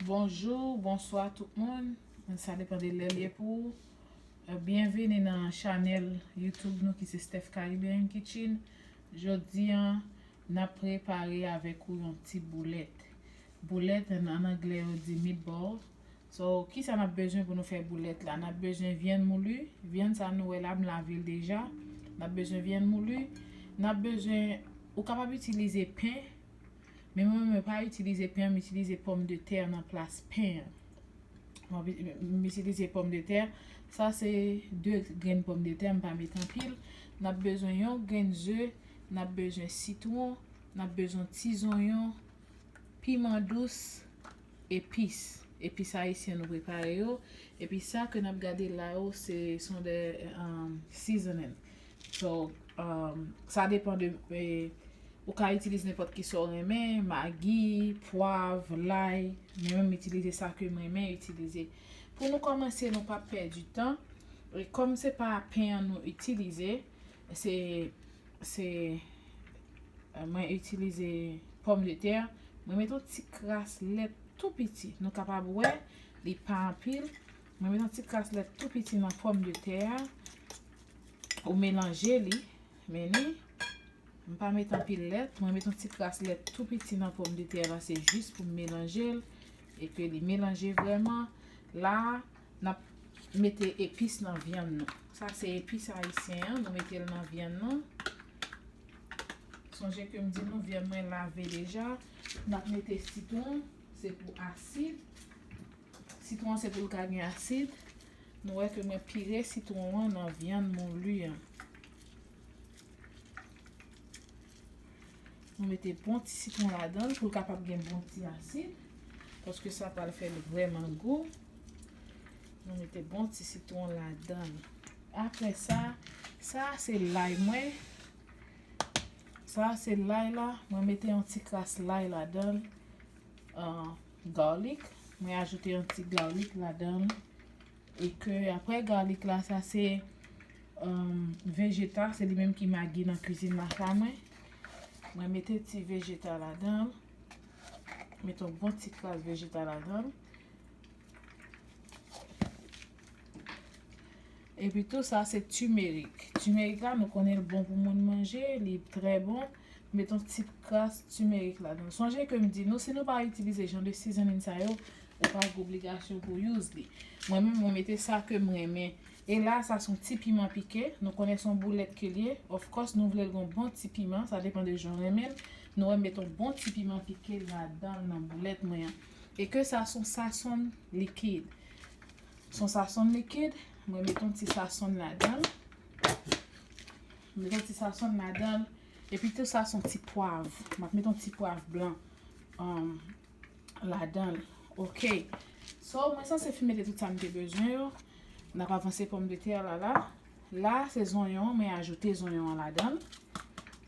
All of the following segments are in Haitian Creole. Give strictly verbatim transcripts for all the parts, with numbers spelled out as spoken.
Bonjou, bonswa tout moun. Sa depann de lè l ye pou ou. Euh, byenvini nan chanèl YouTube nou ki se Steph Caribbean Kitchen. Jodi a, n ap prepare avèk ou yon ti boulèt. Boulèt, an, an anglè, yo di meatball. So, kisa n ap bezwen pou nou fè boulèt la? N ap bezwen vyann moulu. Vyann sa nou wè la, m lave l deja. N ap bezwen vyann moulu. N ap bezwen, ou kapab itilize pen, men mwen, mwen pa itilize pen, m itilize pòmdetè nan plas pen an. Mwen, m itilize pòmdetè. Sa se de grenn pòmdetè, m pa met anpil. N ap bezwen yon grenn ze, n ap bezwen sitwon, n ap bezwen ti zonyon, piman dous, epis. Epis ayisyen nou prepare yo. Epi sa ke n ap gade la yo, se sont des, um, seasoning. So, um, sa depann de, eh, ou ka itilize nenpòt ki sa w renmen, magi, pwav, lay. Men mwen, m itilize sa ke m renmen itilize. Pou nou kòmanse, nou p ap pèdi tan. E kòm se pa pen an nou itilize, se, se, eh, mwen itilize pòmdetè. Mwen met yon ti kras lèt tou piti. Nou kapab wè, li pa anpil. Mwen met yon ti kras lèt tou piti nan pòmdetè a. Ou melanje li, men ni, m pa met anpil lèt. Mwen met yon ti kras lèt tou piti nan pòmdetè la, se jis pou m melanje l. E ke li melanje vrèman. La, n ap mete epis nan vyann nou. Sa se epis ayisyen an, nou mete l nan vyann nou. Sonje ke m di nou vyann mwen lave deja. N ap mete sitwon, se pou asid. Sitwon se pou l ka gen asid. Nou wè ke mwen pire sitwon an nan vyann moulu an. Nou mete bon ti sitwon ladan l pou l kapab gen bon ti asid. Paske sa pral fè l vrèman gou. Nou mete bon ti sitwon ladan l. Apre sa, sa se lay mwen. Sa se lay la. Mwen mete yon ti kras lay ladan l. Ah, garlic. Mwen ajoute yon ti garlic ladan l. E ke apre garlic la, sa se, um, vegeta, se li menm ki magi nan kwizin la pa mwen. Mwen mete ti vegeta ladan l. Mete yon bon ti kras vegeta ladan l. Epi tou sa se timerik. Timerik la, nou konnen l bon pou moun manje, li trè bon. Met yon ti kras timerik ladan. Sonje ke m di nou, si nou pa itilize jan de seasoning sa yo, ou pa gen obligasyon pou use li. Mwen menm, mwen mete sa ke m renmen. E la, sa se yon ti piman pike. Nou konnen se yon boulèt ke l ye. Of course, nou vle l gen yon bon ti piman. Sa depann de jan w renmen l. Nou wè m met yon bon ti piman pike ladan l nan boulèt mwen an. E ke sa se yon sasonn likid. Se yon sasonn likid. Mwen met yon ti sasonn ladan l. Mete yon ti sasonn ladan l. Epi tou sa se yon ti pwav. M ap mete yon ti pwav blan, um, ladan l. Ok. So, mwen sanse fin mete tout sa m te bezwen yo. N ap avanse pòmdetè a la la. La, se zonyon, mwen ajoute zonyon an ladan l.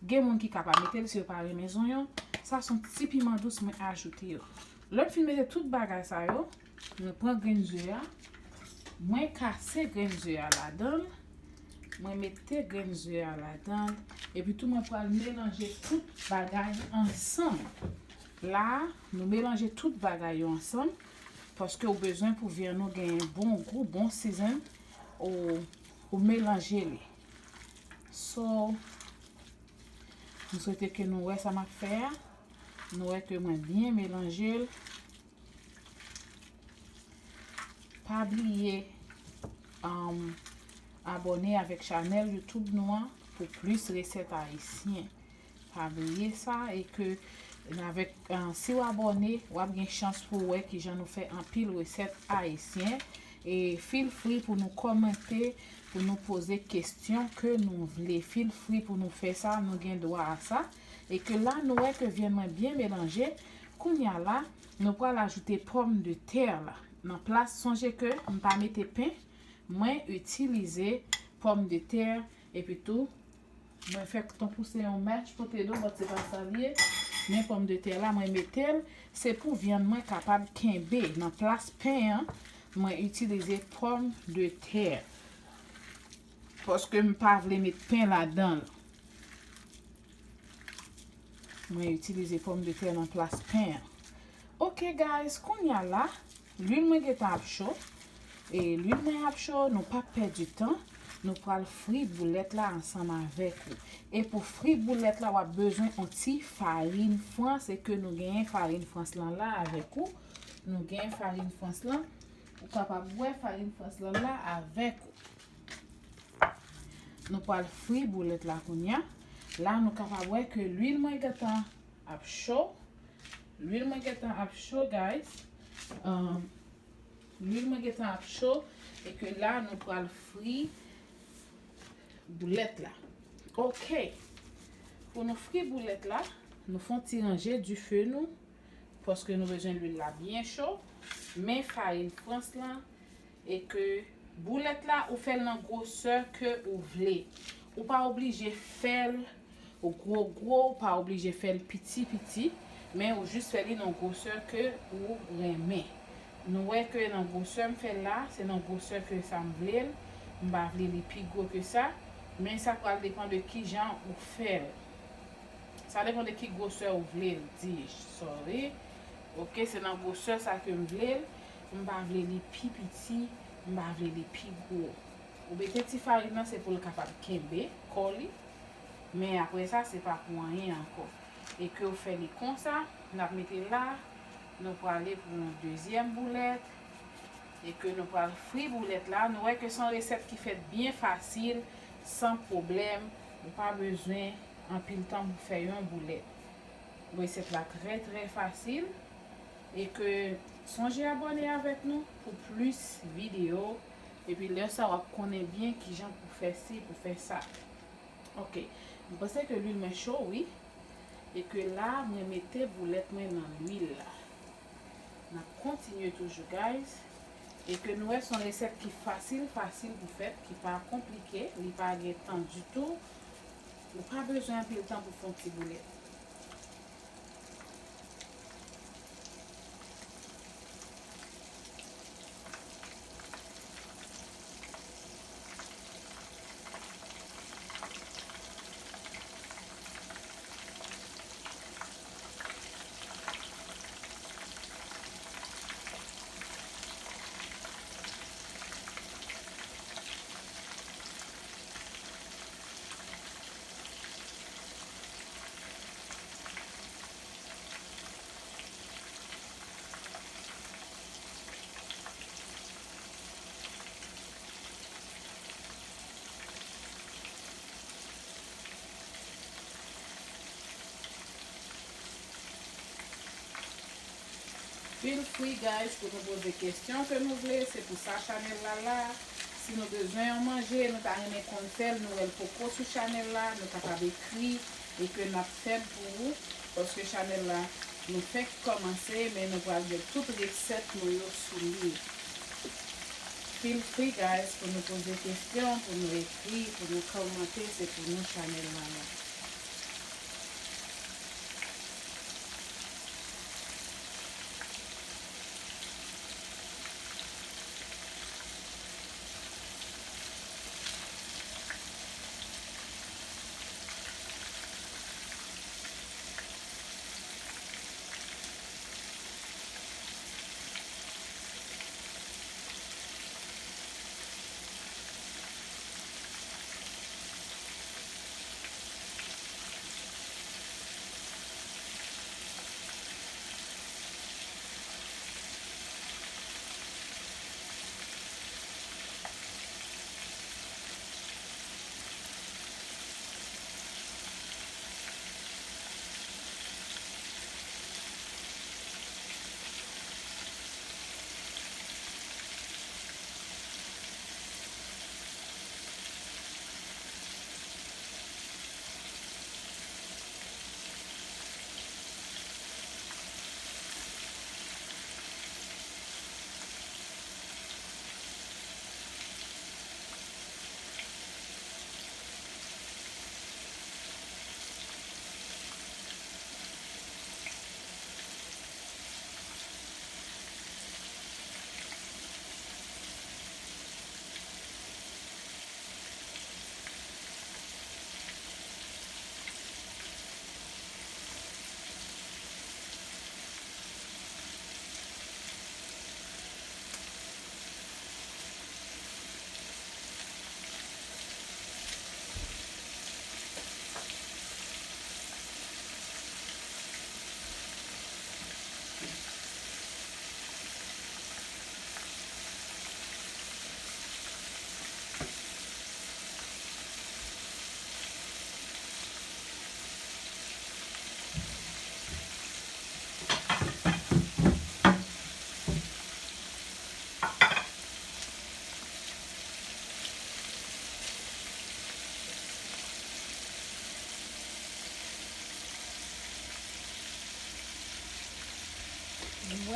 Gen moun ki ka pa mete l si yo pa renmen zonyon. Sa se yon ti piman dous mwen ajoute yo. Lè m fin mete tout bagay sa yo, mwen pran grenn ze a, mwen kase grenn ze a ladan l, mwen mete grenn ze a ladan l, epi tou mwen pral melanje tout bagay ansanm. La, nou melanje tout bagay yo ansanm, paske ou bezwen pou vyann ou gen bon gou, bon season, ou, ou melanje li. So, m swete ke nou wè sa m ap fè a. Nou wè ke mwen byen melanje l. Pa bliye, um, abòne avèk chanèl YouTube nou an pou plis resèt ayisyen. Pa bliye sa, e ke avèk, uh, si w abòne, w ap gen chans pou w wè kijan nou fè anpil resèt ayisyen. E feel free pou nou kòmante, pou nou poze kesyon ke nou vle. Feel free pou nou fè sa, nou gen dwa a sa. E ke la, nou wè ke vyann mwen byen melanje. Kounye a la, nou pral ajoute pòmdetè la. Nan plas, sonje ke m pa mete pen, mwen itilize pòmdetè, epi tou, mwen fè tankou se yon mashed potato, but se pa sa l ye. Men pòmdetè la, mwen mete l, se pou vyann mwen kapab kenbe. Nan plas pen an, mwen itilize pòmdetè. Paske m pa vle met pen ladan l. Mwen itilize pòmdetè nan plas pen an. Ok guys, kounye a la, lwil mwen gentan ap cho. E lwil mwen ap cho, nou p ap pèdi tan. Nou pral fri boulèt la ansanm avèk ou. E pou fri boulèt la, w ap bezwen yon ti farin frans, e ke nou genyen farin frans lan la avèk ou. Nou genyen farin frans lan. Ou kapab wè farin frans lan la avèk ou. Nou pral fri boulèt la kounye a. La, nou kapab wè ke lwil mwen gentan ap cho. Lwil mwen gentan ap cho, guys. Um, lwil mwen gentan ap cho. E ke la, nou pral fri boulèt la. Ok. Pou nou fri boulèt la, nou fè yon ti ranje dife nou. Paske nou bezwen lwil la byen cho. Men farin frans lan, e ke boulèt la, ou fè l nan gwosè ke ou vle. Ou pa oblije fè l gwo gwo, ou pa oblije fè l piti piti, men ou jis fè li nan gwosè ke ou renmen. Nou wè ke nan gwosè m fè l la, se nan gwosè ke sa m vle l. M pa vle li pi gwo ke sa, men sa pral depann de kijan ou fè l. Sa depann de ki gwosè ou vle l, di, sorry. Ok, se nan gwosè sa ke m vle l. M pa vle li pi piti, m pa vle li pi gwo. Ou mete ti farin nan, se pou l kapab kenbe kò li. Men apre sa, se pa pou anyen ankò. E ke w fè li konsa, n ap mete la, nou prale pou yon dezyèm boulèt. E ke nou pral fri boulèt la. Nou wè ke se yon resèt ki fèt byen fasil, san pwoblèm. Ou pa bezwen anpil tan pou fè yon boulèt. Resèt la trè, trè fasil. E ke sonje abòne avèk nou pou plis videyo. Epi lè sa, w ap konnen byen kijan pou fè si, pou fè sa. Ok. M panse ke lwil mwen cho, wi. E ke la, mwen mete boulèt mwen nan lwil la. N ap kontinye toujou, guys. E ke nou wè se yon resèt ki fasil, fasil pou fèt, ki pa konplike, li pa gen tan ditou. Ou pa bezwen anpil tan pou fè yon ti boulèt. Feel free, guys, pou nou poze kesyon ke nou vle. Se pou sa chanèl la la. Si nou bezwen yon manje, nou ta renmen konn fè l, nou wè l poko sou chanèl la, nou kapab ekri e ke n ap fè l pou ou. Paske chanèl la, nou fèk kòmanse, men nou pral gen tout resèt nou yo sou li. Feel free, guys, pou nou poze kesyon, pou nou ekri, pou nou kòmante, se pou nou chanèl la la.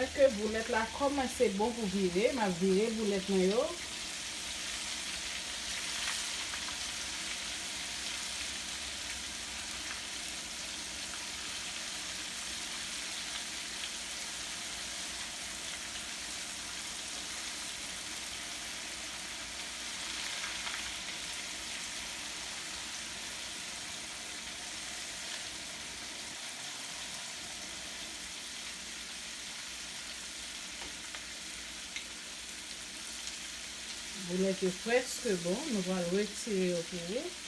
Ke boulèt la kòmanse bon pou vire, m ap vire boulèt mwen yo. Boulèt yo prèske bon, nou pral retire yo pou ou.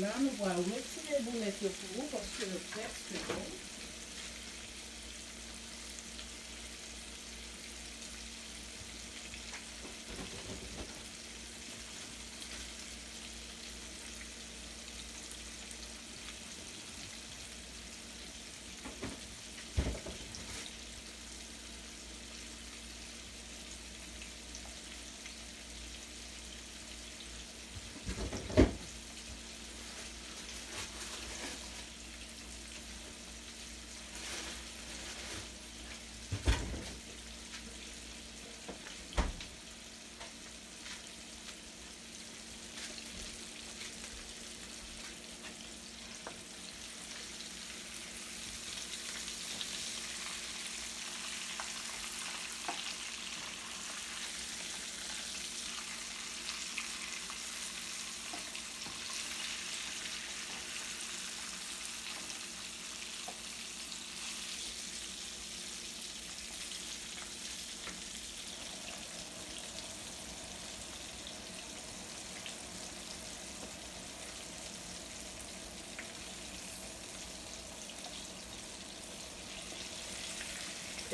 La, nou pral retire boulèt yo pou ou paske yo prèske bon.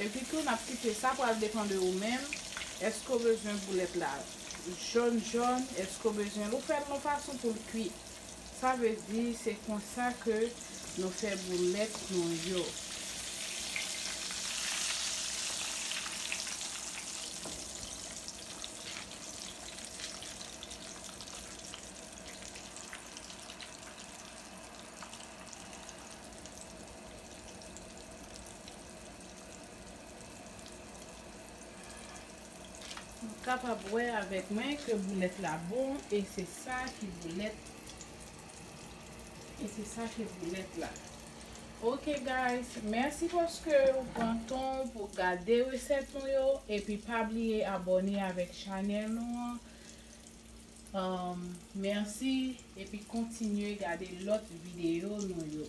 Epi tou, n ap kite sa, pral depann de ou menm. Èske w bezwen boulèt la jòn jòn? Èske w bezwen, ou fè l yon fason pou l kuit. Sa vle di, se konsa ke nou fè boulèt nou yo. Nou kapab wè avèk mwen ke boulèt la bon e se sa ki boulèt, e se sa ki boulèt la. Ok guys, mèsi paske ou pran tan w pou gade resèt nou yo, epi pa bliye abòne avèk chanèl nou an. Um, mèsi, epi kontinye gade lòt videyo nou yo.